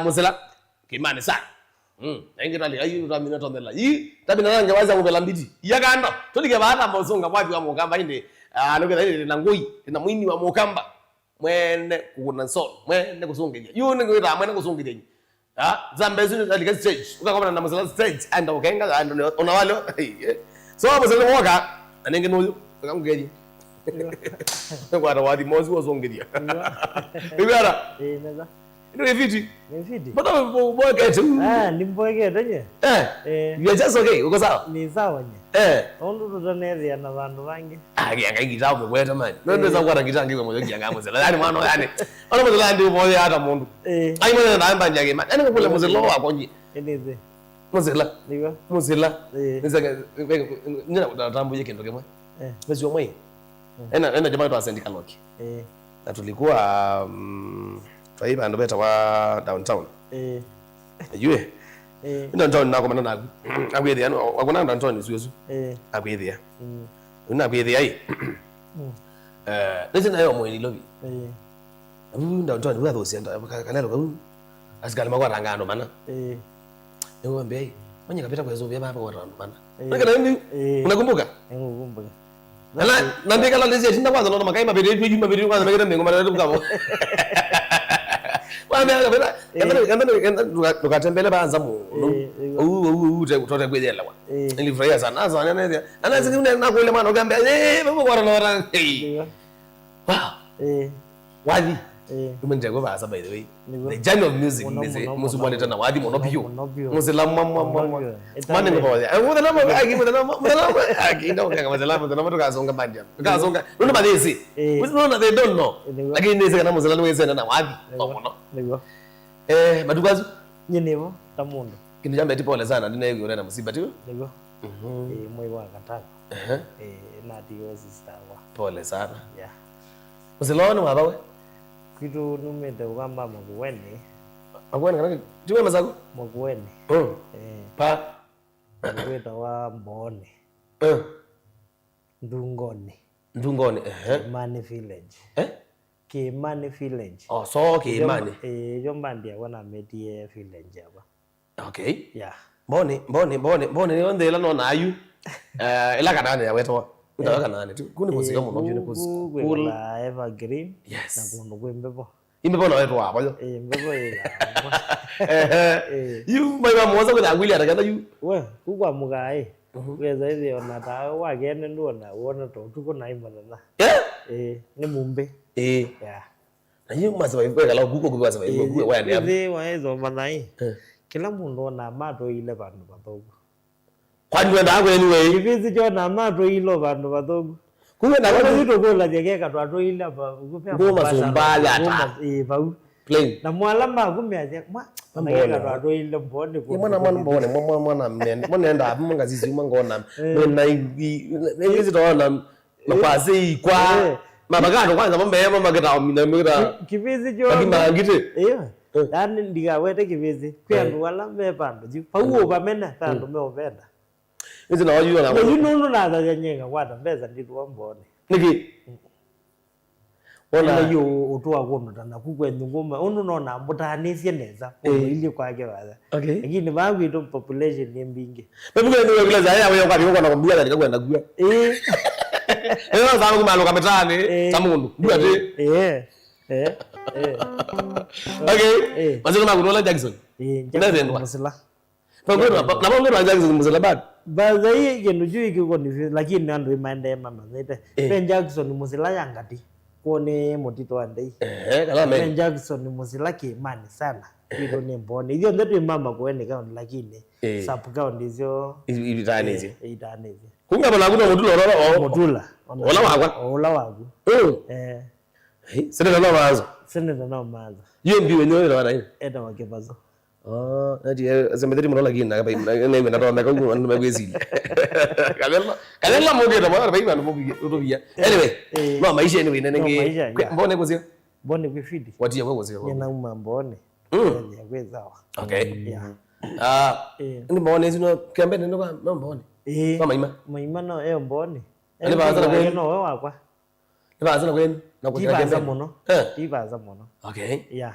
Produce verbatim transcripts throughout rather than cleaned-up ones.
Mũsila, kĩmani sana. Mm, na ĩngĩ twalika yu twamina tondela. Ii, twamina na ngewa sya kũvela mbiti. Iya kando, tũlike vaa tamba ũsũnga mwathi wa mũkamba ĩndĩ, ah, nũketha ĩndĩ na ngũi, na mwini wa mũkamba. Mwene kũkũna nsolo, mwene kũsũngĩthya. Yu nĩ ngwĩtaa mwene kũsũngĩthya yu. Ah, samba ĩsu nĩ twalika stage. Ũkakomana na Mũsila stage, anda ũkenga, anda ona walio. So, Mũsila woka, na nĩngĩ nũyũ, ũkamũkethya. Nĩkwata wathi mosi wosũngĩthya. Nĩwĩara? Ĩĩ, nesa. Ĩno nĩ fiti. Nĩ fiti. Mbona mbo-, mboekete? Ah, nĩ mboekete nye. Eh. Eh. You are just okay. Uko sawa? Nĩ sawa nye. Eh. Ũndũ tũtanethĩa na vandũ vangĩ. Ah, kia ngai ngita ũmũkwete man. No ndeza kwa ngita ngiwe moyo kia ngai Mũsila. Yani mwana yani. Ona Mũsila ndi moyo hata mũndũ. Eh. Ai mwana na amba njage man. Yani kule Mũsila wa konji. Ĩnĩthĩ. Mũsila. Nĩw'o. Mũsila. Eh. Nĩsaka nina tambuye kindu kimwe. Eh. Mwezi wa mwei. Eh. Ena ena jamaa twa Saint Kaloki. Eh. Na tulikuwa, mm, twaĩ vandũ vetawa downtown. Eh. Yue. Eh. Downtown nakomana naku. Akwĩthĩa, wakona downtown isu isu. Eh. Akwĩthĩa. Mm. Nakwĩthĩa ĩ. Mm. Eh, nĩsĩ nayo mwĩni lovi. Eh. Avu downtown, vwa thosya, kalelo kau. Asikali makwatanga andũ mana. Eh. Nĩwambia ĩ. Mwenye kapita kwa zovya mapa kwa andũ mana. Eh. Nake na hivi, eh, unakumbuka? Nĩngũkumbuka. Na, na, na ndikala lezi atinda kwanza nona makai mabiri tu yuma biri kwanza mekete mengo mara tu kabo. Wame akabira, kanda kanda kanda tukatembele banza mu. Eh, eh. Uu uu uu te tote kwelewa. Eh. Nilifurahia sana. Sasa nene. Ana sisi na kule mwana ukambia, "Eh, baba kwa na ora." Hey. Eh. Wow. Eh. Wathi. Eh. Umendete kwa basa, by the way. Nĩguo. The journey of music, mũno, nĩsĩ, mũno, mũsu mũno. Mwanĩte na wathi mũno biũ. Mũno biũ. Mũsila mwa, mwa, mwa, mwa. Mũno biũ. Mwana nĩ boya. Eh, mũthela mwa, aki, mũthela mwa, mũthela mwa. Aki, ndo kanga mũsila, mũsila mwa, tukasonga bandi. Tukasonga. Nũndũ mathĩsĩ. Eh. Mũsila na they don't know. Nĩguo. Lakini nĩsĩ kana mũsila nĩ wĩsene na wathi. Nĩguo. Mũno. Nĩguo. Eh, matukazu. Nyie nĩvo, ta mũndũ. Kĩndũ kya mbee ti pole sana, ndinaĩw'a ũrĩ na mũsimba, ti w'o? Nĩw'o. Mhm. Ĩĩ, mwei wa katano. Ehe. Ĩĩ, natiiwe sister wakwa. Pole sana. Yeah. Mũsila ũũ nĩ wa va we? Kwitũ numĩte Ũkamba Makueni. Makueni kana kĩ-, ti we Masaku? Makueni. Mm. Ĩĩ. Pa? Kũndũ kwĩtawa Mbooni. Eh. Ndungoni. Ndungoni, ehe. Kĩmani Village. Eh? Kĩmani Village. Oh, so Kĩmani. Ĩyo, ĩĩ, ĩyo mbandi yakwa nametie village yakwa. Okay. Yeah. Mbooni, Mbooni, Mbooni, Mbooni, nĩyo nthĩ ĩla nonaa yu. Eh, ĩla Kanaani yawetawa. Nĩ tawe Kanaani tu. Kũu nĩ kũseo mũno, kũu nĩ kũseo. Kũu kwĩkala evergreen. Yes. Na kũndũ kwĩ mbevo. Imbevo no wetwa hapo yo. Eh, mbevo ĩla. Ehe. Eh. Yu, maiwa mwoza kwĩtha ngwili atakana yu. We, kũu kwa mũkaĩ. Mhm. Weza ĩthĩ ona tawe wakene ndũona, wona ta ũtukũ na imana. Eh? Eh, nĩ mũmbĩ. Eh. Yeah. Na yu masi wa kwekala kuko kuwa sa wa kuwa wa ne. Ĩthĩ waĩthoma naĩ. Eh. Kĩla mũndũ ona matũile vandũ vathũku. Kwani wendaa kwenyu wei? Kĩvĩsĩ kyona matũile vandũ vathũku. Kumbe na kũndũ kwitũ kũlasya keka twatũile va, ngũma Mombasa, sumba ya ta. Ĩĩ, vau. Plain. Na mwala maku measya, mwa, na keka twatũile Mbooni. Ni mwana, mwana Mbooni, mwa-, mwa-, mwana mnene. Mwana enda hapo, mwa ngazi zima ngona. Eh. Mwena hivi, hivi zitaona makwasi kwa. Eh. Mabagato kwanza, mambe, mama kita, mina, mina. Ki-, kĩvĩsĩ kyona. Lakini mangite. Eh. Eh. Yaani ndikawete kĩvĩsĩ. Kwĩ andũ ala me vandũ juu. Pau ũvamena, vandũ meũvenda. Nĩsĩ na wajua na. Na yu nũndũ nathasya nyie ngakwata mbesa nditũa Mbooni. Nĩkĩ? Wona yu ũtũa kũndũ ta naku kwenyu ngũma. Ũndũ nona mbũtaanĩsye nesa. Kũndũ ilyĩ kwake watha. Okay. Lakini vaa kwitũ population nĩ mbingĩ. Mimi kwa ndio kila zaya wewe kwa kwa na kumbia na kwenda kua. Eh. Leo sana kumaluka mitaani, eh, ta mũndũ. Ndio ati. Eh. Eh. Eh. Okay. Eh. Mazina maku nola Jackson. Eh, Jackson Musila. Pangwe na, na pangwe na Jackson Musila bado. Baza hii kĩndũ kyu ikiko ni, lakini andũ imaendee mamanyĩte. Eh. Ve Jackson Musila ya ngati. Kwone mũtito wa ndei. Eh, kala me. Ve Jackson Musila kĩmani sana. Kwitũ nĩ Mbooni. Ithuĩ onthe twĩ mama kũene county lakini, eh, sub county icio itaanĩsye. Eh, itaanĩsye. Kumbe bana kuna Mutula ũla o. Mutula. Ũla wakwa. Ũla waku. Mm. Eh. Hey, Senator no maanzo. Senator no maanzo. Yu M P wenyewe ĩtawa nai? Etawa Kĩvaso. Ah, nati, eh, semetheti mũno lakini na bai na na na tonda kau andũ magwĩsili. Kalela, kalela mũkĩta mwana bai andũ mũkĩta. Anyway, eh, no maisha anyway nene. No ngi-, maisha, kwe-, yeah. Mbooni kũsio? Mbooni kwĩ fiti. Watia kwa kũsio? Nĩ nauma Mbooni. Mm. Nĩ kwĩ sawa. Okay. Yeah. Ah, eh, nĩ Mbooni sino kembe nĩ kwa no Mbooni. Eh. Kwa Maima. Maima no e Mbooni. Nĩ baza na kwenu. No we wakwa. Nĩ baza na kwenu. Na ti kũtaka baza kembe mũno. Eh. Ti baza mũno. Okay. Yeah.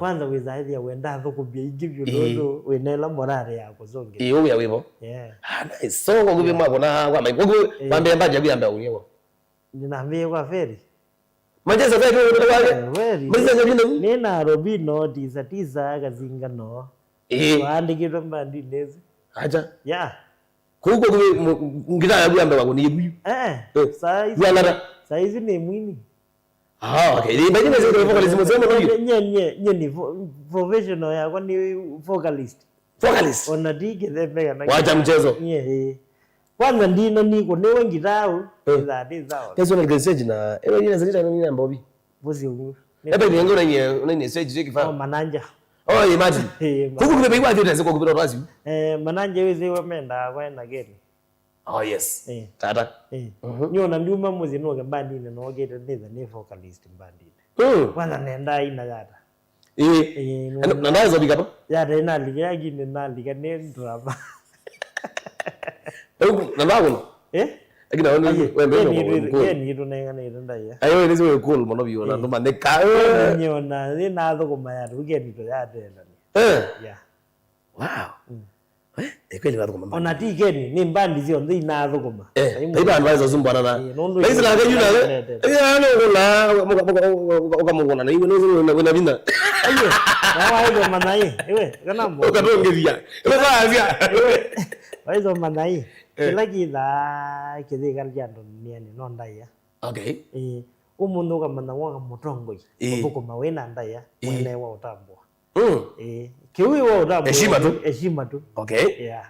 Kwanza wĩsaa ĩthĩa wenda athũkũmia ingĩ vyũ, ĩĩ, nũndũ wĩna ĩla morale ya kũsũngĩa. Ĩĩ, ũwĩa wĩvo. Yeah. Ah, nice. So, kwa kũvĩ, yeah, mwako na kwa mai. Kwa kũvĩ, ĩĩ, wambĩa mbaja kwĩamba ũnĩvo. Nĩnambĩĩe kwa Feri. Manchester Feri, ũnĩvo wake. Eh, Feri. Manchester Feri. Nĩ na Robino, tisa tisa, Kazingano. Ĩĩ. Waandĩkĩtwe mbandinĩ ĩsu. Acha. Yeah. Kũu kwa kũvĩ, ngitaa yaku yambe wako nĩ ĩvu. Eh, eh. Eh. Saa ici, wang'ata. Saa ici nĩ mwini. Ah, okay. Ĩĩ, mbaitũ nĩ vocalist mũseo mũno yu. Nye, nye, nye, nye nĩ vo-, professional yakwa nĩ vocalist. Vocalist? Ona ti kĩthembe kana. Wacha mchezo. Nye, ĩĩ. Kwanza ndino niko nĩwe ngitaa u, eh, ĩthaa nĩ sawa. Yesu na stage na, ĩno nĩ stage na nĩ namba obi. Vusi ũguo. Ebe nĩ ngona nye, nĩ stage kĩfa. Oh, mananja. Oh, imagine. Eh, kuku kube baiwa tete siko kubira twasi. Eh, mananja wĩsĩ wamenda kwa na geni. Oh, yes. Eh. Tata. Eh. Mhm. Nĩ ona ndiuma mũsyĩ nũke mbandinĩ, nokĩte nĩtha nĩ vocalist mbandinĩ. Mm. Kwanza nenda ina yata. Eh. Eh, na, na ndazo bikapa? Yata inalika, lakini nalika nĩ drama. Eh, na ndakuno? Eh? Lakini na wewe, aye, wewe ndio geni uko itu, cool. Geni itu nengana itu ndaya. Ayo, wewe ndio cool, mwana biona, eh, ndo maneka. Eh. Nĩ ona, nĩ nathũkũma yata, geni to yata ĩla. Eh. Yeah. Wow. Mm. Eh, nĩ kweli wathũkũma mbandi. Ona ti geni, nĩ mbandi syonthe inathũkũma. Eh, na imwe, na ibandũ vaĩsa sumbwana na. Eh, nũndũ laisi nake yu nawe. Ĩĩ, nũkũla, ũkamũkũna na iwe nũndũ wĩna, wĩna vinya. Aiyo, na waĩthoma naĩ, iwe, kana mbo. Ũkatũngĩthia. Iwe vaasya. Iwe, waĩthoma naĩ. Eh. Kĩla kĩthaa kĩthĩkali kya andũ mĩanĩ, no ndaĩa. Okay. Ĩĩ, ũmũnthĩ ũkamanya wa mũtongoi, ĩĩ, ũthũkũma wĩ na ndaĩa, ĩĩ, mwene wa ũtambũa. Mm. Eh, kĩu wa ũtambũa. Heshima tu. Heshima tu. Okay. Yeah.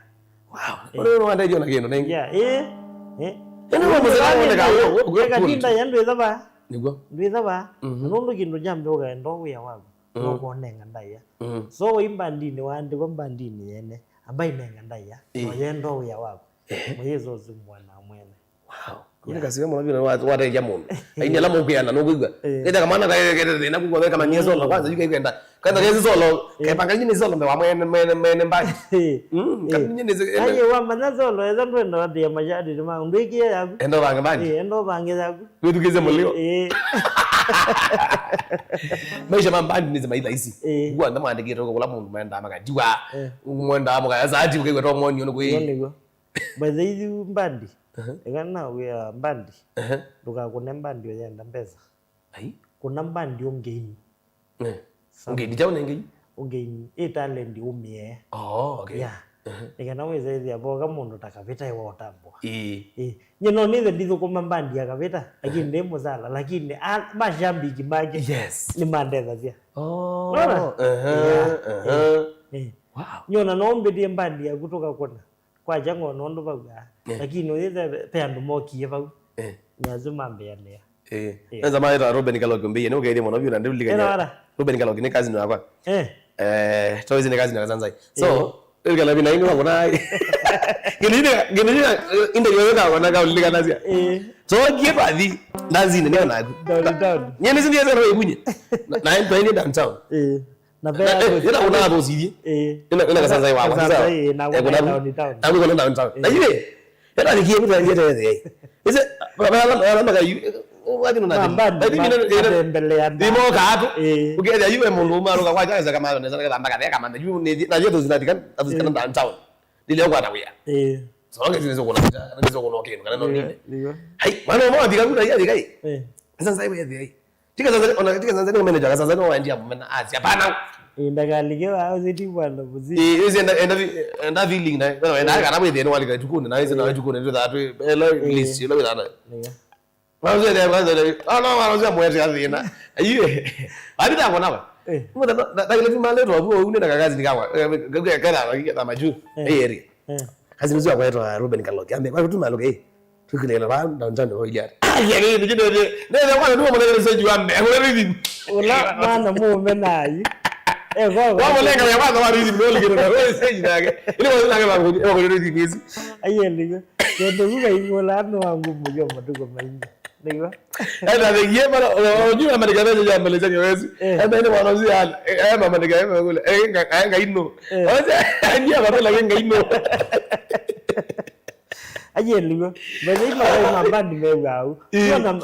Wow. Eh. Ũrĩa wandaidio na kĩndũ nengi. Yeah, eh. Eh. Ene wa mũzee wone ka. Eka tinda ya ndwĩthava. Nĩguo. Ndwĩthava. Mhm. Nũndũ kĩndũ kya mbee ũkaenda wĩa waku. Mm. No kũnenga ndaĩa. Mm. So wĩ mbandinĩ, waandĩkwa mbandinĩ yene, ambai nenga ndaĩa. Eh. No yenda wĩa waku. Eh. Mwĩyĩsa ũsu mwana mwene. Wow. Yeah. Kũnĩ kasiwe mũno vile wa-, wateithia mũndũ. Aini ala mũkwĩana nũkwĩw'a. Eh. Nĩta kamwana kaekete thĩna kũkwa weka manyie solo kwanza yu kaikwenda. Kwanza kesi solo, eh, kaipanga nyinyi solo mbewa mwene, mwene, mwene mbaki. Eh. Mm, eh, kati nyinyi se-, aye wamanya solo, eza ndwenda watia mashati ma ndwĩkie yaku. Enda bange mbaki. Eh, enda bange yaku. Wĩtukĩze mũlio. Eh. Maisha ma mbandi nĩ maitha ici. Eh. Kwa nda mwandĩkĩte kũla mũndũ mwenda makatiwa. Eh. Mwenda mũkaya zati ũkaigwa to mwoni ũnũ kwĩ. Nĩguo. By the way, mbandi. Aha. Eka na wĩa mbandi. Aha. Ndũkakũne mbandi ũyenda mbesa. Ai. Kũna mbandi ũngeini. Eh. Sam-, ũngeini kyaũ nengeini? Ũngeini, ĩ talent ũmĩe. Oh, okay. Yeah. Nĩ kana wĩse ĩthĩa voka mũndũ ta Kavĩta ĩwa ũtambũa. Ĩĩ. Ĩĩ. Nyie no nĩthe ndithũkũma mbandi ya Kavĩta, lakini ndĩ mũsala, lakini a-, mashambiki make Yes. nĩmandethasya. Oh, Nona? Aha, Yeah. aha. Ĩĩ. Wow. Nyona no mbĩtie mbandi yaku tũkakũna. Kwakya ng'o nũndũ vau aa. Eh. Lakini ũyĩthe ve andũ mokie vau. Eh. Nĩ asu mambĩanĩa. Eh. Eh. Kwanza maĩtwa Ruben Kaloki ũmbĩie, nĩ ũkethie mũno vyũ na ndĩlikanya. Ĩno ara? Ruben Kaloki nĩ cousin wakwa. Eh. Eh, toizi nĩ cousin wa Kasanzai. So, Eh. Ĩkala vina ĩngĩ wakona. Kĩndũ kĩu, kĩndũ kĩu, interview ĩyo kakona kaulikanasya. Eh. So, kie pathi, ndanzine nĩ onaku. Downtown. Nyene sindi yesa no ibunye. Na, na endo ende downtown. Eh. Na Na, eh, ĩla kuna athũsithie. Eh. Ĩla, ĩla Kasanzai wakwa, Kasanzai, sasa. Eh, na Eh, kuna kuna downtown. Na kuna downtown. Eh. Na iwe, ĩla nikie kuta yete yete. Ise, ba, ba, ba, ba, ba, yu, wati no nati. Mambandi, Bathi mina, ma-, ina, matembelea nda. Imo kato. Eh. Ukethia yu e mũndũ ũma, ruka kwa chance kama, nesa, nesa, mbaka theka, manda, yu, ni, na yetu zinatika, atu zikana Eh. downtown. Ndile kwa na wia. Eh. So, ngezo kuna, ngezo kuna kinu, kana no Ndio, nini. ndio. Hai, mwana mwa thika kuna ya thika. Eh. Sasa sasa iwe thika. Tika sasa, ona, tika sasa, ni manager, sasa, no, wanjia mena, asi, hapana. Indakalike wa, uzi ti bwana, buzi. Eh, isi enda, enda fi-, enda feeling na, no, enda Eh. kana wethe, no, walika tukune, na, isi na, Eh. tukune, tu, that, we, eh, lo, Eh. list, lo, witha, na. Yeah. Mwanzo ya, mwanzo ya, ah, no, mwanzo ya mwete ya thina. Ayiwe. Abi ta kona ba. Eh. Mwana, na, na, na, ile fi male tu, abu, une na kakazi ni kawa. Eh, kaka, kaka, kaka, maju. Eh. Eh, eri. Eh. Kazi nzuri ya kwa Ruben Kaloki. Ambe, kwa kutuma Kaloki, eh. Tukilela ba, downtown, oh, yeah. Ah, yeah, yeah, yeah, yeah. Ne, ne, kwa ndio mwana ile sasa jua me. Kwa nini? Ula mwana mume nayi. Eh, kwa, kwa. Kwa mwana kama kwanza wa rhythm, ndio ligero na wewe sasa jina yake. Ile kwa nini kwa kwa kwa rhythm hizi? Aye, ligero. Kende kuka ikola no wangu mujo matuko maingi. Nĩw'o. Enda thĩkie mara, o-, o-, onyuma maandĩka mese ya mbele chake wezi. Eh. Enda ene mwana ũsu ya, eh, eh, maandĩka mese kule. Eh, nga, eh, nga ino. Eh. Ose, angia mapela ke nga ino. Aye, nĩw'o. Mbele ima kwa mambandi mewau. Eh. Ona,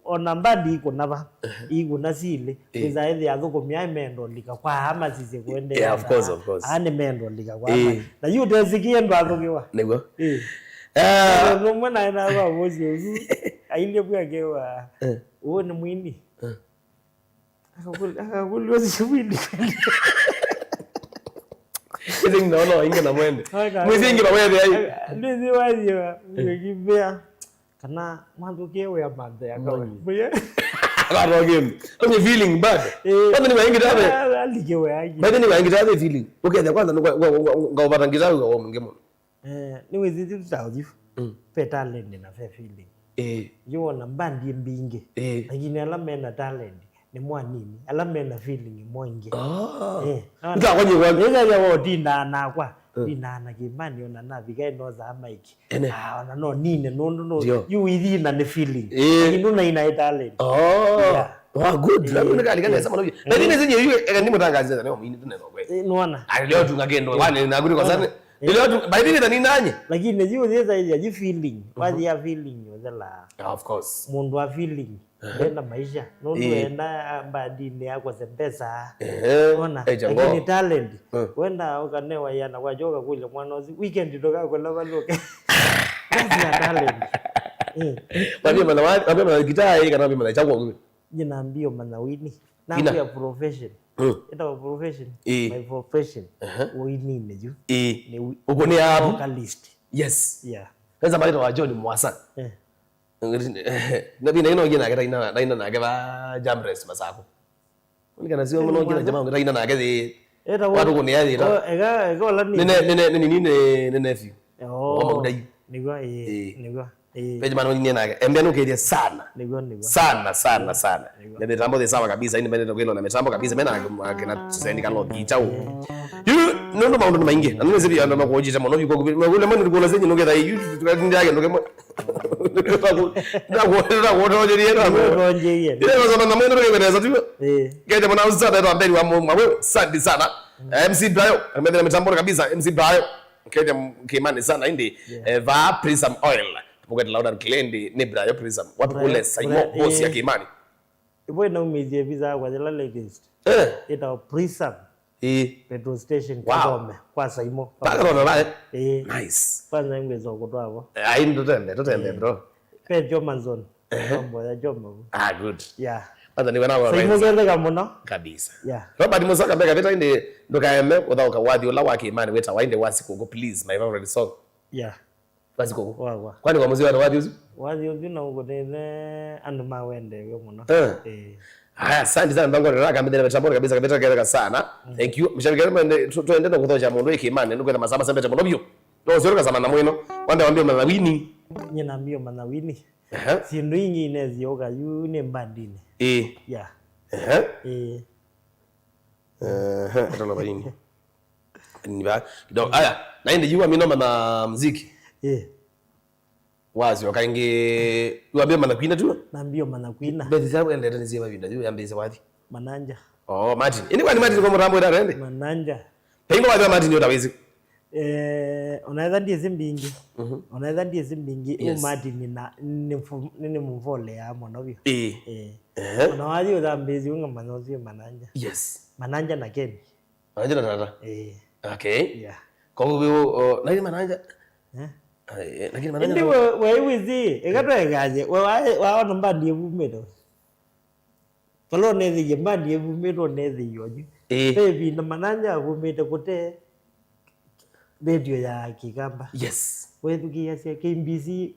ona mbandi ikuna va. Ikuna sili. Eh. Wĩza ĩthĩ athũkũmia mendo lika kwa ama sisi kuendelea. Yeah, of course, of course. Ani mendo lika kwa ama. Eh. Na yu tesikie ndo athũkiwa. Nĩw'o. Eh. Ah. Nũmwe naĩ na kwa vosi ũsu. Ailyĩ vw'ake wa, Eh. "Ũũ nĩ mwini?" Eh. Akakũl-, akakũlya ũsu mwini. Ĩthĩ ngina ona waingi na mwende. Aka-, Mwĩsĩ ingi vawethe ai. Aka-, ndwĩsĩ wathie wa, Eh. ngĩkĩmbĩa. Kana mwathũkie wĩa manthe ya kawe. Mwenye. Muye. Akatoa game. Onye feeling bad. Eh. Kwanza ni waingi tabe. Ah, alike wĩa ingi. Baada ni waingi tabe feeling. Ukethe kwanza ngaupata ngitabu kwa mwingi mũno. Eh, nĩwĩsĩ ti ta ũthiũ. Mm. Ve talent na ve feeling. Eh. Yu ona mbandi mbingĩ. Eh. Lakini ala mena talent nĩ mwanini. Ala mena feeling mwaingĩ. Ah. Eh, nĩwona? Nĩthakwanyie kwa- Nĩthathia wotindaa nakwa. Mm. Tindaa na kĩmani ona navika ĩnosaa maiki. Ene. Ah, ona no nine nũndũ no. Ndio. Yu ithina nĩ feeling. Eh. Lakini nũnaina ĩ talent. Oh. Yeah. Wow, good. Eh. Ndio nĩkalika nesa mũno. Na nĩ nĩsĩ yu eka ni mũtangazi nesa nĩ mwini tu nesa kweli. Eh, nĩwona? Ah, leo tu ngakendo. Nĩwona? Kwani na guri kwa sana. Eh. Leo tu by the way ni nanye. Lakini yu thesa ya ji feeling. Mhm. Wathi ya feeling yothela. Yeah, of course. Mũndũ wa feeling. Ehe. Ndenda maisha. Nũndũ Ĩĩ. enda mbandinĩ yakose mbesa. Ehe. Ona, Eh, chango. Lakini talent. Mm. Wenda ũkanewa yana kwa joka kule mwana ũsu. Weekend ndũkakũla valuke. That's your talent. Eh. Wambie mana wa-, wambie mana gitaa ĩ kana wambie mana chakwa kule. Nyina mbio mana wini. Ina. Nambia profession. Mm. Ĩtawa profession. Ĩĩ. My profession. Ehe. Wini nĩ yu. Ĩĩ. Nĩ wi-, Ũkũnĩa apu. Vocalist. Yes. Yeah. Sasa maitwa wa John Mwasa. Eh. Na vina ino ngina nake taina, taina nake va Jamres Masako. Ni kana sio mũno ngina jama taina nake thi. Eta wa- Watu kũnĩa thi ta. Oh, ega, ega ola ni. Nene, nene, nene, nene, nene nephew. Oh. Wa Maudai. Nĩw'o, ĩĩ, Ĩĩ. nĩw'o, ĩĩ. Page man nĩ nake. Embia nukethia sana. Nĩw'o, nĩw'o. Sana, sana, sana. Nĩw'o. Na mitambo the sawa kabisa, ini mbele kwilo na mitambo kabisa, mena akina Seni Kaloki chao. Yu, no, no, maũndũ nĩ maingĩ. Na nĩ zĩvi andũ makuojita mũno, yu kwa kule mani kula zenye nuketha yu, tukatindage nukemo. Ndakuotojerie na Ndakuotojerie. Ile nasema na mwendo ndio inaweza tu. Eh. Kete mwana usa ndio mbele wa mwa wewe. Asante sana. M C Brayo, ambaye ni mtambo kabisa, M C Brayo. Kete Kimani sana indi. Yeah. Eh, va Prism Oil. Mukete Loud and Clear ndi ni Brayo Prism. Watu Brayo, kule Saimo, Brayo, boss ya eh. Kimani. Ivo inaumĩthie visa yakwa yĩla latest. Eh. Ĩtawa Prism. Ĩĩ. Petrol station, Wow. Kagome, kwa Saimo. Mpaka Kagome. Kagome, eh? Ĩĩ. Nice. Kwanza ngwĩsa kũtwaa vo. Eh, ai, tũtende, tũtende, Eh. bro. Pe Jomanson. Ehe. Mambo ya Joma vo. Ah, good. Yeah. Hata niwe na Saimo Lorenzo. Ketheka mũno. Kabisa. Yeah. Robert Musoka Mbeka, vĩta ĩndĩ ndũkaeme ũthaũka wathi ũla wa kĩĩmanĩ wĩtawa ĩndĩ wa Sikũkũ, please, my favorite song. Yeah. Wa Sikũkũ. Wakwa. Kwani kwa mũsyĩ wa wathi ũsu? Wathi ũsu no ũkũnĩthe andũ ma wende wĩ mũno. Eh. Eh. Haya, asante sana, ndongo, raka mbele mtambo kabisa, kabisa, kabisa sana. Mm. Thank you. Mshabiki, tu-, tuende na kũthosha mũndũ ĩkĩĩmanĩ, nũkwenda masaba sembe mũno biũ. No, sio kasama na mwino. Wande wambie mama Winnie. Nyina mbio mana Winnie. Aha. Syĩndũ ingĩ inezioka yu nĩ mbandinĩ. Ĩĩ. Yeah. Aha. Ĩĩ. Aha, atala vaini. Ni ba, kidogo. Aya, na ĩndĩ yu amino mana muziki. Ĩĩ. Wasyoka ĩngĩ, yu ambie mana kwina tu? Na mbio mana kwina. Mbethi sya wendete nĩ syĩ mavinda, yu ambĩĩsye wathi. Mananja. Oh, Martin. Ĩndĩ kwani Martin kwa mũtambo ĩtata ĩndĩ? Mananja. Taimba wathi wa Martin ũtawĩsĩ. Eh, onaetha ndiĩsĩ mbingĩ. Mhm. Onaetha ndiĩsĩ mbingĩ, yu Yes. Martin na nĩ mfu-, nĩ, nĩ mũvoleaa mũno vyũ. Ĩĩ. Eh. Ehe. Ona wathi ũthambĩĩsye ũngamanya ũsu wĩ Mananja. Yes. Mananja na Ken. Mananja na tata? Eh. Okay. Yeah. Kwa hivyo, o, lakini Mananja Eh? Ai, eh, lakini Mananja Ĩndĩ na we, we wĩsĩ, ĩka twekaye, we wa-, waona mbandi ĩvumĩte. Vala ũnethĩie mbandi ĩvumĩte ũnethĩie onyu. Ĩĩ. Ve ĩvinda Mananja avumĩte kũte redio ya Kĩkamba. Yes. Wethukĩĩasya K B C.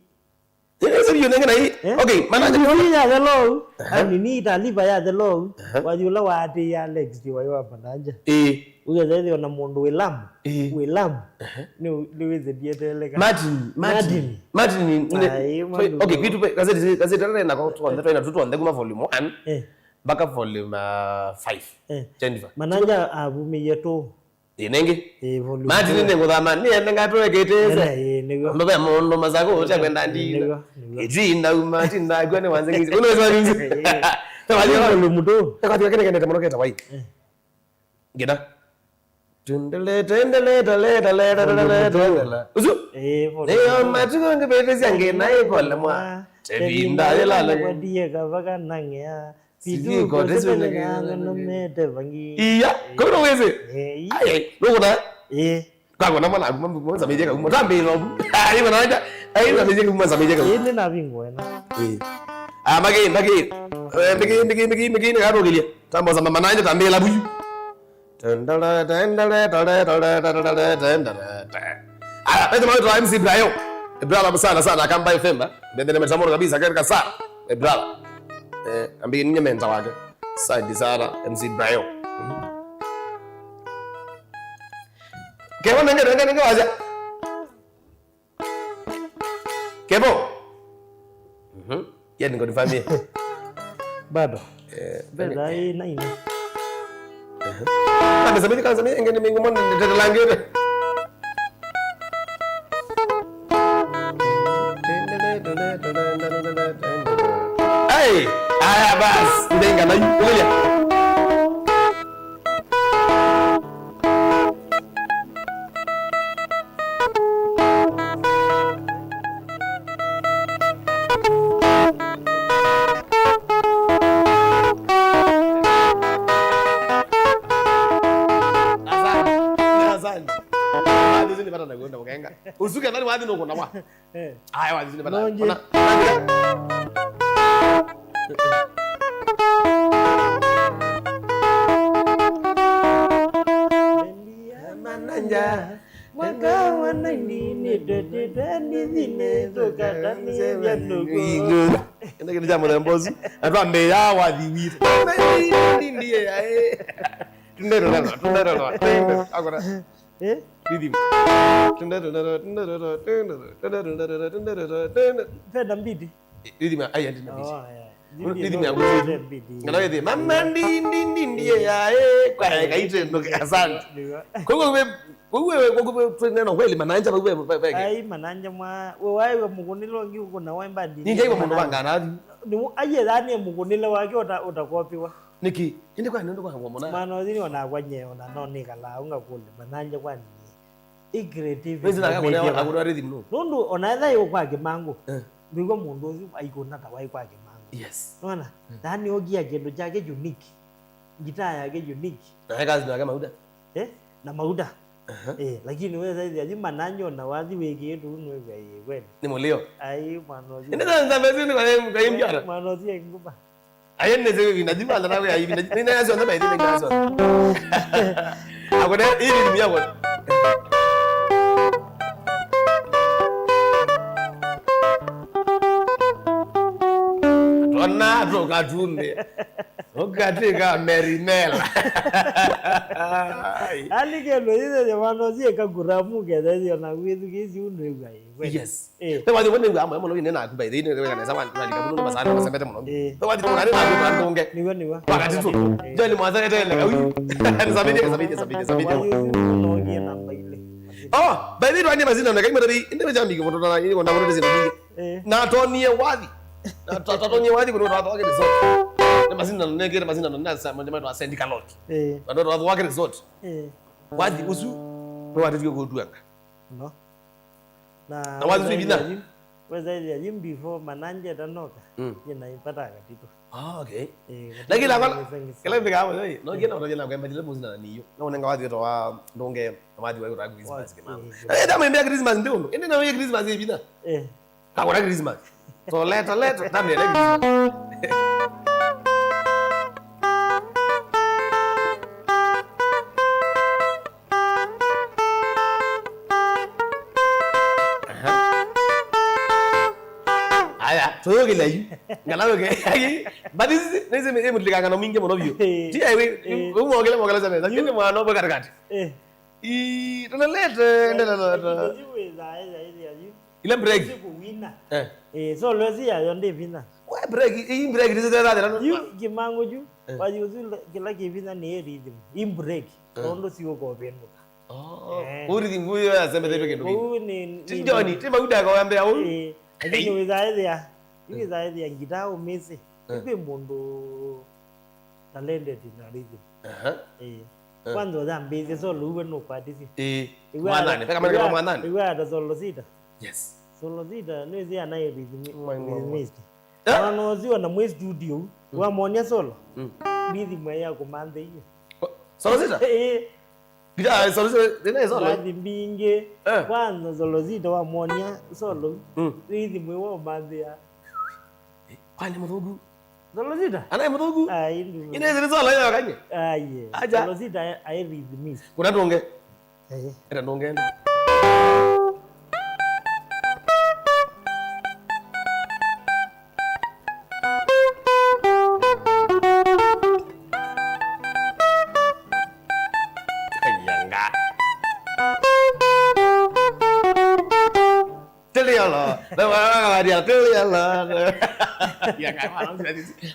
Ĩĩ, nĩ sio nenge na hii. Eh? Okay, Mananja K B C ya the law. Aha. Ani ni taarifa ya the law. Aha. Wathi ũla waatĩĩa Alex ti waĩ wa Mananja. Ĩĩ. Ũkethĩa na mũndũ wĩ Lamu. Ĩĩ. Wĩ Lamu. Aha. Nĩ, nĩ wĩsĩ ndieteleka. Martin, Martin. Martin. Martin, nĩ, Ai, twa-, Martin. Okay, kwitũ pe-, gazeti, gazeti rĩrĩ na kwa tuonde, twaina tu tuonde kuma volume one. Eh. Mpaka volume, uh, five. Eh. Jennifer. Mananja avumĩie tu. Ĩĩ, nengĩ. Ĩĩ, volume Martin two. Nĩngũthama, nĩende ngatũeketese. Ĩĩ, nĩw'o. Mbabe mũndũ masako ũkya kwenda ndina. Nĩw'o, nĩw'o. Ĩtinda uma, tinda kwa nĩ wanze ngizi. Ũnaweza ngizi. Ĩĩ. Tawali Ĩĩ, volume two. Kwa kile kile kende mono keta wai. Eh. Ngina. Tendele, tendele, tendele, tendele, tendele. Uzu? Eh, volume two. Nĩyo matuko ngipete syange na ikole mwa. Tevinda yela le. Ndiye kavaka nangea. Sijui kote sio neke. Iya, kwa hiyo uweze. Eh, iya. Ai, ai, nuko na. Eh. Kwa kwa namna kuma mwanza mejeka kuma tambe no. Ai, mwana aja. Ai, na mejeka kuma mwanza mejeka. Eh, nĩ na bingo ena. Eh. Ah, mage, mage. Eh, mage, mage, mage, mage, na rogelia. Tambo za mama nani tambe la buyu. Tendele, tendele, tendele, tendele, tendele, tendele. Aya, naitwa mawĩtwa M C Brayo. Brother sana sana, Kamba F M, eh. Ndendele metamoro kabisa, katika sana. Eh, brother. Eh, ambi ninye mentor wake. Asante sana, M C Brayo. Kevo nenge, nenge, nenge waja. Kevo. Mhm. Yeye niko nifamie. Bado. Eh, Mbetha ĩ na ina. Aha. Kama samili, kama samili, ngene mingu mwana, ndete langere. Hey, aya bas, ndenga na yu, ugelia. Asante. Asante. Wathi ũsu nĩ vata na kuenda ũkenga. Usuke thani wathi nũkũna wa. Eh. Aya, wathi nĩ vata. Nongi. Ona. Mananja. Mwaka wa nineteen twenty twenty-three nĩ thũka ndani ya ndugu. Ĩndĩ kĩndũ kya mũthemba ũsu. Na twambĩĩa wathi witũ. Ndiye, eh. Tũndererwa, tũndererwa, tũndererwa. Akora. Eh? Rhythm. Tũndererwa, tũndererwa, tũndererwa, tũndererwa, tũndererwa, tũndererwa. Vena mbiti? Rhythm ya, ai, ndina mbiti. Oh, yeah. Rhythm ya mbiti. Ngana wethi, mama ndi, ndi, ndi, ndi, eh, ya, eh, kwa, eh, kaite, no, asante. Nĩw'o. Kwa hivyo we, kwa hivyo we, kwa hivyo we, neno kweli, Mananja, we, we, we, we. Ai, Mananja mwa, we, waĩ we mũkũnĩle ũngĩ ũkũna wa mbandi. Ninja iwe mũndũ wangana athi. Nĩ, aiye thani mũkũnĩle wake ũta-, ũtakopiwa. Nĩkĩ? Ĩndĩ kwa nĩũndũ kwa ngomona. Mwana ũthi nĩ onakwa nye, ona no nĩkalaa, ũngakũlya, Mananja kwani. Ĩ creativity. Wezi na akakũlea, akũlea rhythm no. Nũndũ ona etha ĩ kwa Kĩmangũ, eh, ndwĩw'a mũndũ ũsu aikũna ta waĩ kwa Kĩmangũ. Yes. Nona? Mm. Thani ogia kĩndũ kyake unique. Ngitaa yake unique. Na eka zina yake Mauda. Eh? Na Mauda. Aha. Eh, lakini weza ĩthĩa yu Mananja ona wathi wĩkĩĩtu nĩwĩw'a ĩ kweli. Nĩ mũlio. Ai, mwana ũsu. Ĩndĩ sasa, sasa, sasa, kwa, kwa mbiara. Mwana ũsu ĩ nguma. Aye nĩ zĩwĩ ĩvinda, thiĩ kwanza nawe ya ĩvinda. Nĩ nĩ yasyo nda baithe nĩ yasyo. Akone ĩvinda yako. Tona tũkatumbe. Ũkatwĩka Mary Mela. Ai. Alikelo ĩthe vano zieka kuramu kethe zio na gwĩthukĩĩsya ũndũ ĩw'a ĩ. Yes. Eh. Pe wathi wone wa mwe muno ine na kuba ine wega nesa wa ndika muno masana masembete muno. Eh. Pe wathi tona ni na kuba ndonge. Niwa, niwa. Wakati tu. Eh. John mwaza ete na kawi. Sabini, sabini, sabini, sabini. Wathi uzi uno ngie namba ile. Oh, by the way, wanye mazina na kaimara bi inde jambi kimoto na ni konda kote zina. Eh. Na tonie wathi. Na to- to- tonie wathi kuno wathi wake resort. Ni mazina na ngere mazina na sa mwe mwe wa Saint Kalot. Eh. Ndo wathi wake resort. Eh. Wathi usu. Pe wathi kuduanga. No. Na wathi weza ĩvinda? Yu, weza ĩthĩa yu before mananje tanoka. Mm. Yina ipata katito. Ah, okay. Eh, na kila kwa kila mbika hapo yoi. No kila mtu jana kwamba ile muzina na niyo. Na unenga wathi to wa ndonge wathi wa kura Christmas kama. Eh, eh. Eh, dama mbia Christmas ndio. Ende na wewe Christmas ĩvinda. Eh. Kakora Christmas. So later, later, tambe Christmas. Aha. Aya, so yo kila yu. Ngala yo ke. But this is this is me mutlikanga no mingi muno biyo. Eh. Ti ai we, eh, we mo kele mo kele sana. Lakini mwana obo katikati. Eh. I, tunalete, endelea na. Ile break. Siku wina. Eh. Eh, so lwezi ya yo ndi vinya. Kwa break, hii break ni zile zile. Yu kimangu ju. Eh. Kwa yu zile kila kivinya ni rhythm. In break. Eh. Tondo si uko benduka. Oh. Eh. Uri nguyo ya sembe zetu kindu. Huu ni, ni John, tima uda kwa ambe au. Eh. Lakini wiza ya. Wiza ya ngita umese. Eh. Ikwe mundu talented na rhythm. Aha. Eh. Eh. Kwanza ũyambĩĩsye solo uwe nũkwatĩsye. Eh. Mwanani, peka maneno mwanani. Iwe ata solo sita. Yes. Solo sita nĩwĩsĩ anaĩ rhythm, mwa- mwa- mwa- rhythmist. Eh? Ona noziwa na mwĩ studio, mm, wamonia solo. Mm. Rhythm ya kũmanthĩie. Oh, solo sita? Eh. Guitar, solo sita, nene solo. Bathi mbingĩ. Eh. Kwanza solo sita wamonia solo. Mm. Rhythm iwe ũmanthĩa. Kwani mũthũku? Zolozita? Anaye mũthũku? Ai, ndu. Ine zile zola yo kanye. Aye. Aja. Zolozita ai rhythmist. Kuna ndonge. Eh. Era ndonge. Ayanga. Tiliolo. Na wakawadia tiliolo. Ya kama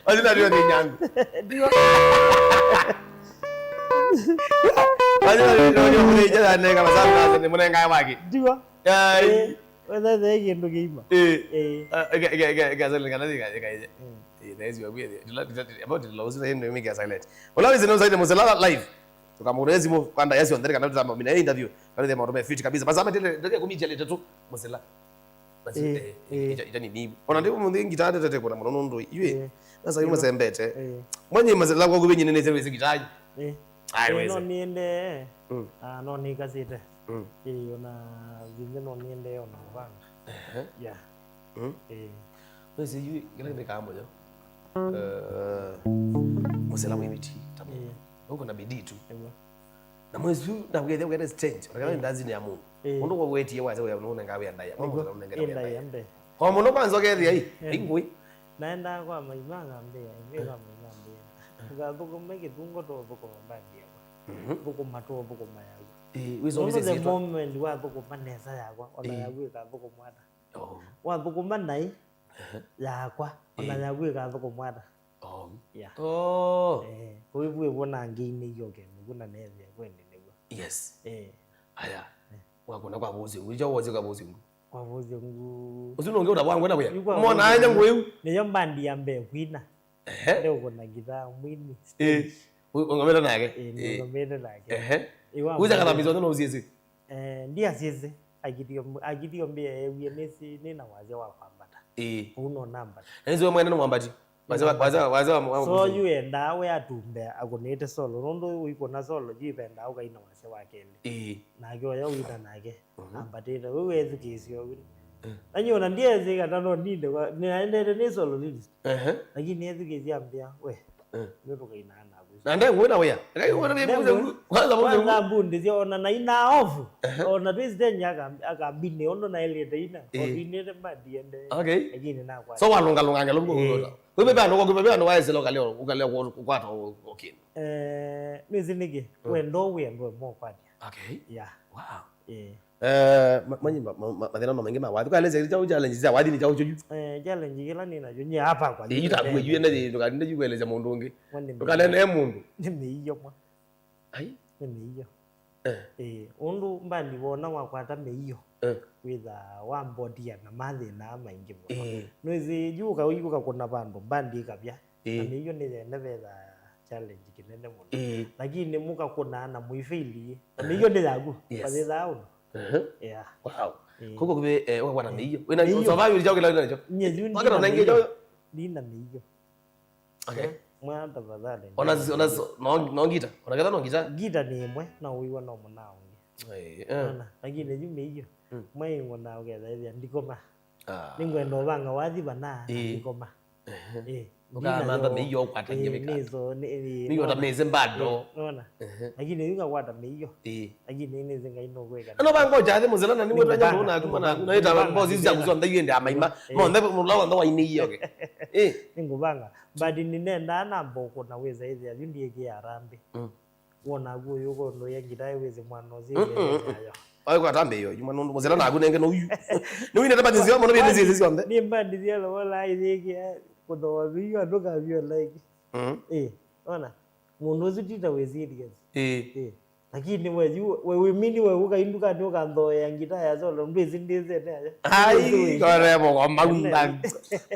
wazina ndio ni nyangu. Ndio. Wazina ndio ni mwenye jana ne kama sana ni mwenye ngai wake. Ndio. Ai. Eh, wewe ndio kindu kima. Eh. Eh. Ga ga ga ga zile kana ga ga. Eh, na hizo wewe. About the laws na ndio mimi silent. Wala hizo ndio zaidi msela live. Tukamurezi mu kanda yasyo ndere kana tutamba mina interview. Kana the maũndũ me fit kabisa. Basi ametele ndeke kumitia le tatu musela. Basi eh, eh, eh, ita ita ni ni. Ona ndipo munthi ngita tete kuna muno nundu. Iwe. Eh. Sasa yuma sembete. Eh. Mwenye masela kwa kubenye nene service ngita. Eh. Ai, eh, wezi. No niende. Mm. Ah, no nikasite. Mm. Eh, ona zinge no niende ona bana. Eh. Yeah. Mm. Eh. Wezi yu ngela ndio kambo yo. Eh, musela mwibiti tamu. Eh. Uko na bidii tu. Ewa. Na mwezi huu na wethe wethe change. Onekana eh, ndazi ni ya Mungu. Eh. Mundu kwa wetie waze ya Mungu nenga wia ndaya. Mungu nenga wia ndaya. Kwa mundu kwanza kethia hii. Eh. Ingui. Naenda kwa maima ngambia, eh, kwa maima ngambia. Ugathukuma kitungo to thukuma mbandi yakwa. Mhm. Thukuma to thukuma yakwa. Eh, wizo the moment wathukuma nesa yakwa, ona eh, yakwa ikathukuma ata. Oh. Wathukuma nai, ehe, yakwa, ona eh, yaku ĩkathũkũmwa ata? Oh. Yeah. Oh. Eh, kũu ĩvu ĩvona ngĩinĩie ũkemĩvu na neethĩa kwendĩ nĩw'o. Yes. Eh. Aya. Eh. Wakũna kwa vosi ngũ, icho wosi kwa vosi ngũ. Kwa vosi ngũ. Ũsu nũngĩ ũtavwangwe na wĩa. Yu kwa mona vosi anya ngũ. Ngũ ĩu. Nĩyo mbandi ya mbee kwina. Ehe. Ndeũkũna ngithaa mwini. Eh. Stage. Ũ-, ũng'omete nake? Eh, eh, nĩng'omete nake. Ehe. Ĩwa kuja mbee. Kathambiswa no usiesi. Eh, ndiasyĩsĩ, akithio, akithio mbĩa eewie nĩsĩ, nĩ na wasya wa kwambata. Ĩĩ. Ũu no nambata. Na nĩsĩ we mwene nĩ mwambati. Wasya wa, wasya wa, wasya wa, wa so yu endaa we atumbe akũnĩte solo, nũndũ ũikũna solo, yu ivendaa ũkaina wasya wa kelĩ. Ĩĩ. Nake oya ũina nake, mhm, ambatĩte. Wĩu wethukĩĩsya ũu. Na nyie ona ndiesĩ kana no ninde kwa, nĩendete nĩ solo list. Ehe. Lakini nĩethukĩĩsya ambĩa, we, Eh. Ndio tukainana. Na nde ngwĩna wĩa. Eka ngwĩna wĩa. Kwanza mbuzi. Kwanza mbundi sio ona na ina off. Ona twĩ stage aka akambini ondo na elete ina. Eh. Odinete madiende. Okay. Lakini na kwa. So walunga lunga ngalo mbuzi. Kwa hivyo bado kwa hivyo wae silo kaleo ukaleo kwa kwa okay. Eh, nĩsĩ nĩkĩ wendo wendo mo kwa. Okay. Yeah. Wow. Eh. Eh, ma- manyi ma- ma- ma- mathĩna no maingĩ ma wathi. Ũkaelezya kyaũ challenge sya wathi nĩ kyaũ kyoyu? Eh, challenge kĩla nĩ nakyo nyie hapa kwa. Ĩyu takuwe yu ene ndũkanende yu kuelezya mũndũ ũngĩ. Mwa nĩ mĩio. Ndũkanene mũndũ. Nĩ mĩio mwa. Ai. Nĩ mĩio. Eh. Eh, ũndũ mbandi wona wakwata mĩio. Eh. Wĩtha wambotia na mathĩna maingĩ mũno. Eh. Nĩwĩsĩ yu ũkayũka kũna vandũ mbandi ĩkavya. Na mĩio nĩ yene vetha challenge kĩnene mũno. Ĩĩ. Lakini mũkakũnaa na mũifeili. Na mĩio nĩ yaku. Yes. Vathĩthaa ũndũ. Yeah. Wow. Ĩĩ. Kũkũ kũvĩ eh, ũkakwana mĩio. Wĩna survival chao kila wĩna nacho. Nye yu ndina mĩio. Ndina mĩio. Okay. Mwa tafadhali. Ona ona no no ngita. Ona ketha no ngita. Ngita nĩ ĩmwe na ũiwa no mũnao ũngĩ. Eh. Ona lakini yu mĩio. Mwaingwa na ũketha ĩthĩa ndikoma. Nĩngwenda ũvanga wathi vana ndikoma. Ũkamantha mĩio ũkwata ngĩvĩka. Mĩio ta mĩsĩ mbado. Nona. Lakini yu ngakwata mĩio. Lakini nĩsĩ Ngai nũkwĩka. Ano vango chathi mũzela na nĩwe twanya mũndũ naku mwana naku na ĩta ngozi cia kũsonda yu ende amaima. Monthe mũla wanthe wa inĩ iyo ke. Eh. Nĩngũvanga. But nĩnendaa namba ũkũna wĩza ĩthĩa yu ndiĩkĩa arambi. Wona agu ũyũ ũkũndũĩa ngita ĩwĩsĩ mwana ũsyĩkĩayo. Aikwata mbĩo yuma nũndũ mũsela naku nenge nũyu. Nĩwinete mbandi nzeo mũno bĩnĩ syĩsĩ syonthe. Nĩ mbandi cia lobola ithĩkĩa kũthoa viu andũ kavio like. Ĩ, ona mũndũ ũsu tita wĩ serious. Ĩ. Lakini we yu we wĩmini we ũkainduka nĩ ũkanthoea ngita ya solo ndwĩsĩ ndĩsene ayo. Ai kore mo kwa magunga.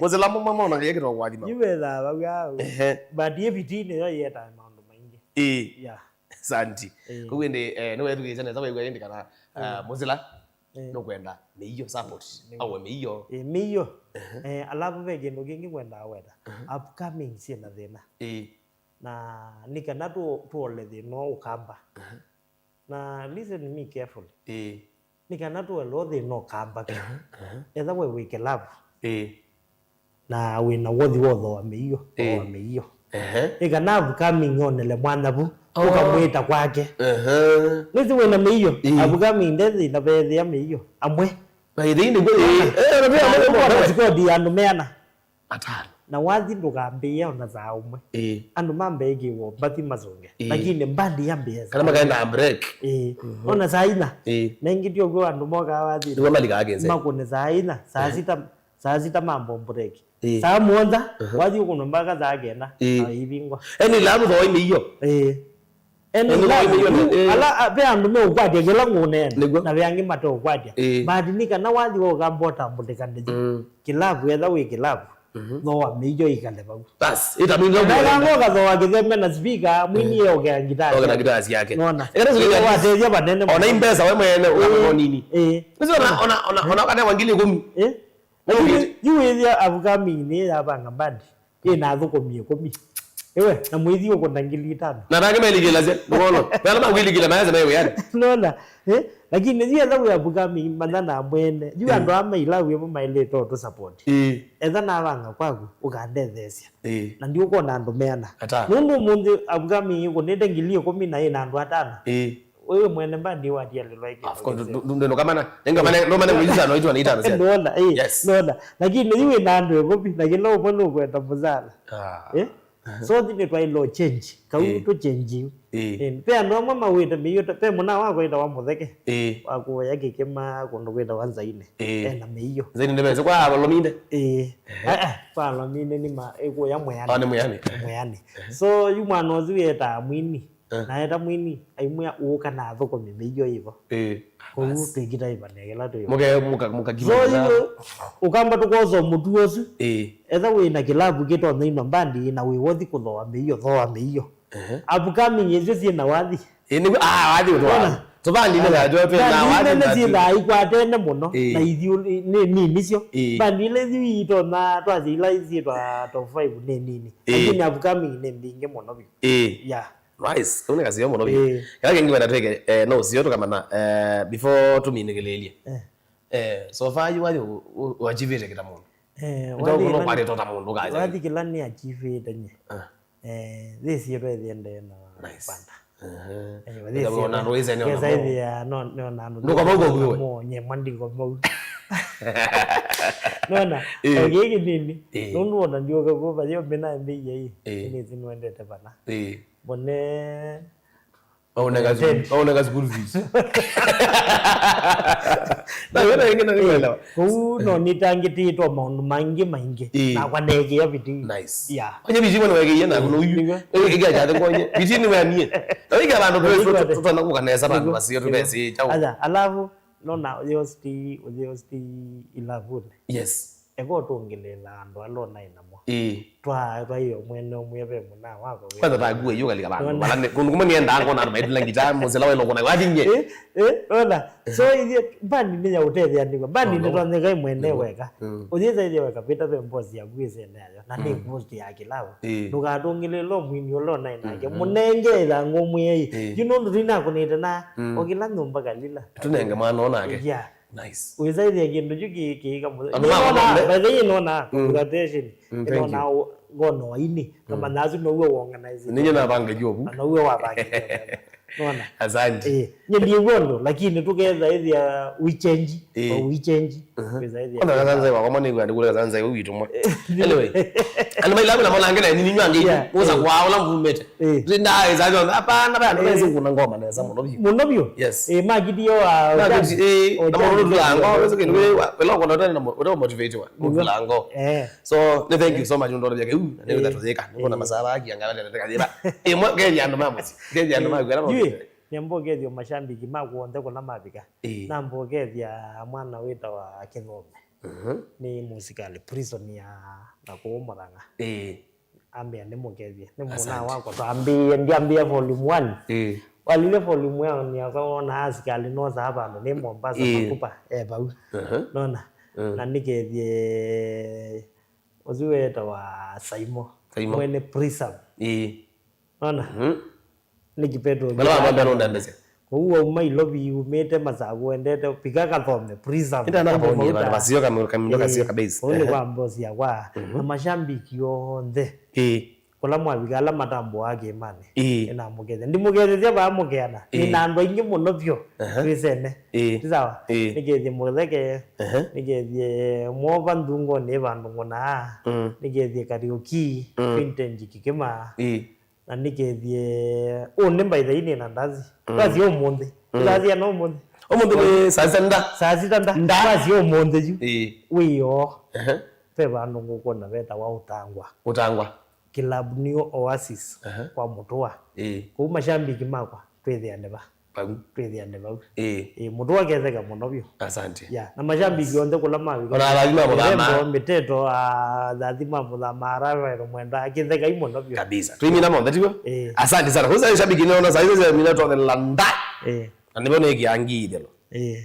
Mũsela mama mona yekĩtwa kwa thima. Yu wethaa vau au. Ehe. But ye fifteen yo yeta maũndũ maingĩ. Ĩĩ. Yeah. Santi. Ĩĩ. Koguo ĩndĩ eh, nĩwethukĩĩsya nesa waigua ĩndĩ kana ah, mũsila nũkwenda mĩio support awe mĩio. Ĩĩ, mĩio. Eh, alafu ve kĩndũ kĩngĩ ngwendaa weta. Upcoming syĩ na thĩna. Ĩĩ. Na nĩ kana tu- tuole thĩna ũũ ũkamba. Na listen me carefully. Ĩĩ. Nĩ kana tũelewe thĩna ũkamba kĩ. Etha we wĩ kĩlavu. Ĩĩ. Na wĩ na wothi wa ũthooa mĩio, thooa mĩio. Ehe. Nĩ kana upcoming onele mwana vu, ũkamwĩta kwake. Ehe. Nĩsĩ wĩ na mĩio, upcoming ndethĩna vethĩa mĩio. Amwe. Na ĩthei nĩguo ĩĩ. Eh, na pia amwe kwa sikodi ya andũ meana. Atano. Na wathi ndũkambĩĩa ona saa ũmwe. Ĩĩ. Andũ mambĩĩkĩwa mbathi masũnge. Ĩĩ. Lakini mbandi yambĩĩa saa kana makaenda break. Ĩĩ. Ona saa ina. Ĩĩ. Na ingĩ tyo kwĩ andũ mokaa wathi. Nĩguo malikaa kĩnze. Makũne saa ina, saa sita, saa sita mambo break. Ĩĩ. Saa mũonza, wathi ũkũnwa mpaka saa kenda. Ĩĩ. Na ivingwa. Eni lamu thoi mĩio. Ĩĩ. Eni lamu, ala ve andũ meũkwatya kĩla ngũneena. Nĩguo. Na ve angĩ mateũkwatya. Ĩĩ. But nĩ kana wathi wa ũkamba ũtambũlĩka ndĩthi. Kĩlavu etha wĩ kĩlavu. Thooa mĩio ĩkale vau. Bas, ĩta mĩio. Ndaĩka ngoka thooa kĩthembe na speaker, mwini eokea ngitasi. Oke na ngitasi yake. Nona. Ĩkana sio watethia vanene. Ona imbesa we mwene ũkana nini. Ĩĩ. Nĩsĩ ona ona ona ona kana wangili kumi. Ĩĩ. Lakini yu wĩthĩa upcoming nĩ yavanga mbandi. Ĩ na athũkũmi ĩkũmi. Ĩwe, na mwĩthi ũkũna ngili itano. Na nake melikĩlasya, ndũkono. Mena makwilikĩla mayasa me wĩanĩ. Nona, eh? Lakini yu etha wĩ upcoming manya na mwene. Yu andũ aa mailau ĩmwe maĩlĩte ũtũ support. Ĩĩ. Etha navanga kwaku, ũkandetheesya. Ĩĩ. Na ndiũkwona andũ meana. Ata. Nũndũ ũmũnthĩ upcoming ĩkũnĩte ngili ĩkũmi na ĩ na andũ atano. Ĩĩ. Wewe mwene mbandi watialilwa iki. Of course, ndu- ndu- ndu- ndukamana. Ndukamana, ndukamana mwezi sana, itwa na itano sana. Ndola, eh. Yes. Ndola. Lakini yu wĩ na andũ ĩkũmi, na kĩla ũmwe nũkwenda mũsala. Ah. Eh? So thi nĩ twailo change. Kau tu change yu. Eh. Eh, pe andũ amwe mawĩte mĩio, pe mũna wakwa ĩtawa mũtheke. Eh. Wakuya kĩkĩma kũndũ kwĩtawa Nzaine. Eh. Ena mĩio. Nzaine ndĩmese kwa Lominde. Eh. Eh, eh, kwa Lominde nĩ ma ĩkuya mwĩanĩ. Ah, nĩ mwĩanĩ. Mwĩanĩ. So yu mwana ũsu wĩtaa mwini. Eh. Na eta mwini aimwĩa ũka na athũkũmi mĩio ĩvo. Eh. Kwoou twĩkita ĩvanĩa kĩla twĩ. Mũke mũka mũka so kima. Yu ũkamba tũkosa mũtu ũsu. Eh. Etha wĩ na kĩlavu kĩtonya ino mbandi na wĩ wothi kũthooa mĩio, thooa mĩio. Eh. Upcoming icio syĩ na wathi. Eh, nĩguo ah wathi ũtwa. Tũvandi nĩ na jotwe na wathi nene syĩthaa ikwatene mũno. Eh. Na ithiũ nĩ nini syo. Eh. Mbandi ile ithiũ itonya twasya ila syĩtwa top five nĩ nini. Eh. Lakini upcoming nĩ mbingĩ mũno biũ. Eh. Yeah. Nice. Ũu nĩ kaseo mũno biũ. Ĩĩ. Kĩla kĩngĩ wenda twĩke, eh, no ũsio tũkamana, eh, before tũminĩkĩlĩĩlye. Eh. Eh, so far you are, u- u- uachivĩte kĩta mũndũ. Eh, ĩto wathi kũno kĩla- kwarĩtwo ta mũndũ kaja. Wathi kĩla nĩ achivĩte nye. Ah. Eh, this year twethie ndee na Nice. Panda. Eh, wathi Ndio, na ndũĩse nĩ ona kesa mau. Ithia no no na no. Ndũkoma ũguo ũguo. Mo nye mandi ko mau. Nona, Eh. Oge kĩnini. Eh. Nũndũ ona ndioka kwa yo mena mbei. Eh. Nĩ zinwendete bana. Eh. Mbone Waunenga school, waunenga school fees. Na wena ingi na nĩwelewa. Kũu no nĩtangĩtĩtwe maũndũ maingĩ maingĩ. Ĩĩ. Nakwa neekĩa bidii. Nice. Yeah. Onye bidii mwana wekĩie na kuno uyu. Nĩguo. Ĩĩ, ĩkĩa kyathe konye. Bidii nĩ wemie. Na wĩkĩa vandũ Nĩguo. Twĩsũ tũtana kũka nesa vandũ Nĩguo. Vasio Nĩguo. Tũvesi chao. Aya, alafu nona ũyĩ hosti, ũyĩ hosti ilavuni. Yes. Eka ũtũngĩlĩĩla andũ ala ũnaĩ namo. Ĩĩ. Twa twaĩo mwene ũmwe ve mũna wako wĩ. Kwanza takuwa hiyo kalika vandu. Nona. Bala ne kundu kumwe nienda ngona andũ maitila ngita musela welo kuna wathi nye. Eh, eh, ona. So ithe bandi nĩ ya ũtetheanĩwa. Bandi No, nĩ no. Twanyekai mwene Mm. weka. Mm. Ũyĩza ithe weka pita ve mbosi ya gwĩse nayo. Na nĩ Mm. post ya kĩlavu. Ĩĩ. Ndũkatũngĩlĩĩla mwini ũla ũnaĩ nake. Mhm. Mũnenge ĩtha ngũmwĩai. Ĩĩ. Yu nũndũ twinakunĩte na Mm. o kĩla nyũmba kalila. Tunenge mwana onake. Yeah. Nice. Wĩsaithia kĩndũ kyu kĩ- kĩika mũthenya. Andũ ma Nĩnona, kũmbe- by the way, nĩnona, Mm. Congratulations. Mm, thank Nĩnona you. Ũ- ngono waini. Mm. Kama nasu now'o wonganize. Ninye nabanga jobu. Na now'o wabanga jobu. Nona. Asante. Eh, nye ndiw'o ũndũ, lakini tũketha ĩthia we change, Eh. We change. Mhm. Wĩsaithia. Ona kazanza kwa mwana igwa ndikule kazanza witũ mwa. Anyway. Andũ mailabu na mwana ngena nini nywange Yeah. Musa Eh. Kwa ola mvumete. Eh. Zinda eza hapana bana Eh. Ndio kuna ngoma na eza mũno biũ. Mũno biũ? Yes. Eh, makiti yo wa Na kuti eh na mũndũ tulango wewe kile wa wala kwa ndio na mo- ndio motivate wa Ndio. Tulango. Eh. So ne thank you so much ndo ya keu ne Eh. That was eka ndio na Eh. Masala aki angalia ndio kajiba. Eh mwa kenya ndo mambo. Kenya ndo mambo. Yui, nyambo kethio mashabiki makwa onthe kũla mavika. Eh. Namba ũkethia mwana wĩtawa Kĩthome. Mhm. Nĩ mũsikalĩ prison ya na kũũ Mũthang'a. Eh. Ambĩa nĩ mũkethie. Nĩ mũna Asante. Wakwa. Twambĩĩe, ndyambĩĩa volume one. Eh. Walile volume one ya wona asikalĩ nosaa vandũ nĩ Mombasa Eh. Makupa. Eh, vau. Uh-huh. Nona? Mm. Na nĩkethie ũsu wetawa Saimo. Saimo. Mwene Prism. Eh. Nona? Mhm. Nĩ kĩpeto Mala wa mbamba nũndandasya. Kũu wauma Ilovi, umĩte Masaku, wendete, pika Kathome, Prism. Ĩndĩ anakaponyie vandũ vasio kamindo kasio kabisa. Kũu nĩ kwa mbosi yakwa. Mhm. Na mashambiki onthe. Ĩĩ. Kũla mwavika ala matambũaa kĩĩmanĩ. Ĩĩ. Nĩnamũkethya. Ndimũkethesya vaa mũkeana. Ĩĩ. Nĩna andũ aingĩ mũno vyũ. Aha. Twĩsene. Ĩĩ. Ti sawa? Ĩĩ. Nĩkethye mũtheke. Aha. Nĩkethye mwova nthungonĩ vandũ ngũnaa. Mm. Nĩkethye karaoke. Mm. Vintage kĩkĩma. Ĩĩ. Na nĩkethie ũnĩ mbaitha inĩ na ndazi. Mm. Ndazi ũmũnthĩ. Mm. Ndazi ana ũmũnthĩ. Ũmũnthĩ nĩ saa sita nda. Saa sita nda. Nda. Ndazi ũmũnthĩ yu. Ĩĩ. Wĩoo. Ehe. Ve vandũ ngũkwona vetawa Ũtangwa. Ũtangwa. Club New Oasis. Ehe. Kwa Mũtũa. Ĩĩ. Kũu mashambiki makwa twĩthĩane va. Vau. Twĩthĩane vau. Ĩĩ. Ĩĩ, mũndũ aketheka mũno vyũ. Asante. Ya, na mashambiki onthe kũla mavika. Ona athathi ma mũthama. Mĩrembo, mĩteto, athathi ma mũthama, araero mwenda, akĩthekai mũno vyũ. Kabisa. Twĩmina monthe, tiw'o? Ĩĩ. Asante sana. Kwanza shabiki nĩona saa hizo mina twathela nda. Ĩĩ. Na nĩvo nĩkĩa ngi ithelo. Ĩĩ.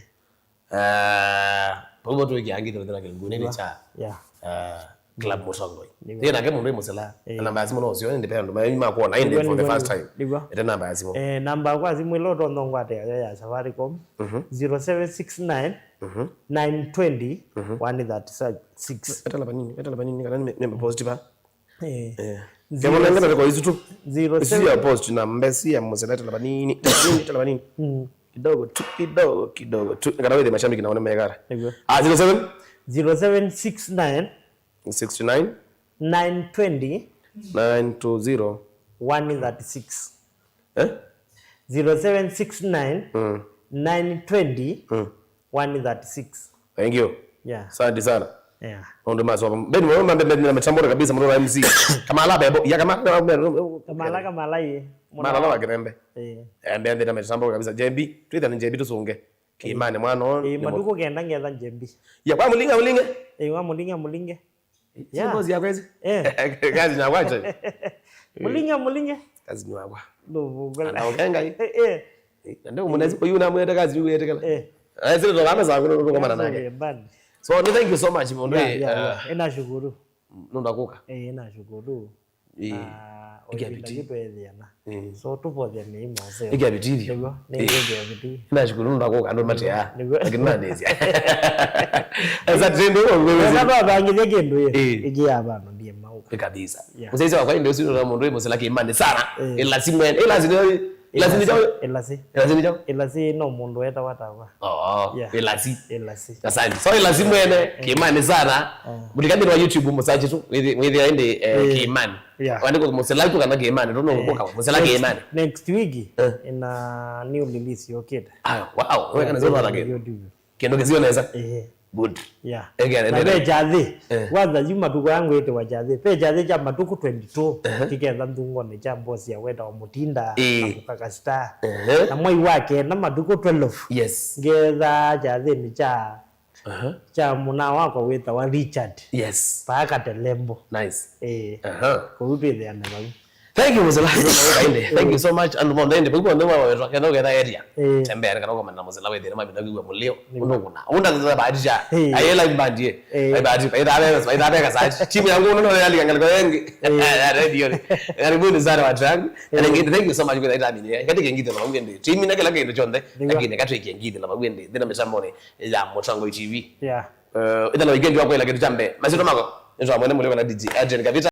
Ah, kwa hivyo twĩkĩa ngi ithelo thela kĩnguni cha. Ya. Ah, Club Mũtongoi. Nĩguo. Thiĩ nake mũndũ ĩ mũsela. Eh. Na namba ya simũ no ũsio, ĩndĩ pe andũ ma- makuona ĩndĩ Nĩguo, for the nĩguo, first nĩguo, time. Nĩguo. Ete namba ya simũ. Eh, namba yakwa ya simũ ĩla ũtonya ũngwate yo ya Safaricom, Mhm. zero seven six nine, Mhm. nine twenty, Mhm. one thirty-six. Etala panini, etala panini, kana nĩ nĩ post pa. Eh. Eh. Zero Kemo nengana kwa isu tu. Zero Isu ya seven. Post na mbesi ya mũsela etala panini. Etala panini. Mm. Kidogo tu, kidogo, kidogo tu. Kana wethe mashabiki naone megara. Nĩguo. Ah, zero seven? Zero seven six nine. Sixty-nine? Nine twenty. Nine two zero. One thirty-six. Eh? Zero seven six nine, Mm. nine twenty, Mm. one thirty-six. Thank you. Yeah. Asante sana. Yeah. Ndo maso. Ben, wewe mambe ben na mtambo kabisa mtu wa M C. Kamala bebo. Ya Kamala. Kamala, Kamala ye. Mala la kirembe. Eh. Ende ende na mtambo kabisa. J B, tuita ni J B tusunge. Kimani mwana. Eh, matuko kenda ngetha J B. Ya kwa mulinga mulinga. Eh, wa mulinga mulinga. Yeah. Sio boss ya kwezi? Eh. Kazi na kwacha. Mulinge, mulinge. Kazi ni wakwa. Ndũvũngũla. Ana ũkenga ĩ. Eh, eh. Ndio mwana siku yuna mwete kazi ni wetekela. Eh. Eh, sio ndo kama zangu ndo kama nake. Bani. So, ni thank you so much, Mondo. Yeah, yeah, yeah. Ina shukuru. Nunda kuka. Eh, ina shukuru. Eh. Ah, Ĩkĩa bidii. Yu tweethĩana. Mm. So, tũvothea mĩi mose. Ĩkĩa bidii. Nĩguo, nĩ ĩkĩa bidii. Ĩnashukuru nũndũ wa kũka andũ mateaa. Nĩguo. Lakini nanĩsya. Sasa trend wewe wewe. Ona twavangithia kĩndũ ĩ. Eh. Ĩkĩa vandũ ndiye mau. Ĩ kabisa. Yeah. Mũsaizi wakwa ĩndĩ ũcio na mũndũ wĩ Mũsela kĩmani sana. Eh. Ĩlasi mwene. Ĩlasi nĩ ĩlasi nĩ chao. Ĩlasi. Ĩlasi nĩ chao. Ĩlasi no mũndũ wetawa tawa. Oh, yeah. Ĩlasi. Ĩlasi. Asante. So ĩlasi mwene kĩmani sana. Mũtikanĩ wa YouTube mũsachi tu. Mwĩthĩa ĩndĩ kĩmani. Yeah. Wandĩko Mũsela tu kana kĩmani, tu no kũka Mũsela kĩmani. Next week ina new release yokĩte. Ah, wow. Wewe kana sio bala kĩndũ. Kĩndũ kĩsio nesa. Eh. Good. Yeah. Ege. Na ve chathi. Kwanza yu matuko yangu ite wa chathi. Ve chathi cha matuko twenty-two. Kiketha nthungone cha boss ya weta wa mutinda na kukaka star. Na mwai wake na matuko twelve. Yes. Ngetha chathi ni cha Aha. Kya mũna wakwa wĩtawa Richard. Yes. Paa Katelembo. Nice. Eh. Aha. Kũu twĩthĩane vau. Thank you Muzila. Thank you so much. And Monday ndio kwa ndio wewe twa kenda kwa area. Eh. Tembea kana kwa na Muzila wewe na mabinda kwa mulio. Undo kuna. Unda za bahati cha. Eh. Aye live band ye. Eh. Ai bahati. Ai da beka, ai da beka sa. Timu yangu unaona yali angalia kwa wengi. Eh. Ya radio. Karibuni sana watu wangu. Eh. And again, thank you so much kwa ita mini. Kati kengite kwa wengi. Timu na kila kitu chonde. Lakini kati kengite la wengi. Ndina msambone. Ya Mũtongoi T V. Yeah. Eh, ĩthela weekend wakwa ĩla kĩndũ kya mbee. Masyĩtwa makwa, nĩtwa mwene mũlio kana D J Adrian Kavita.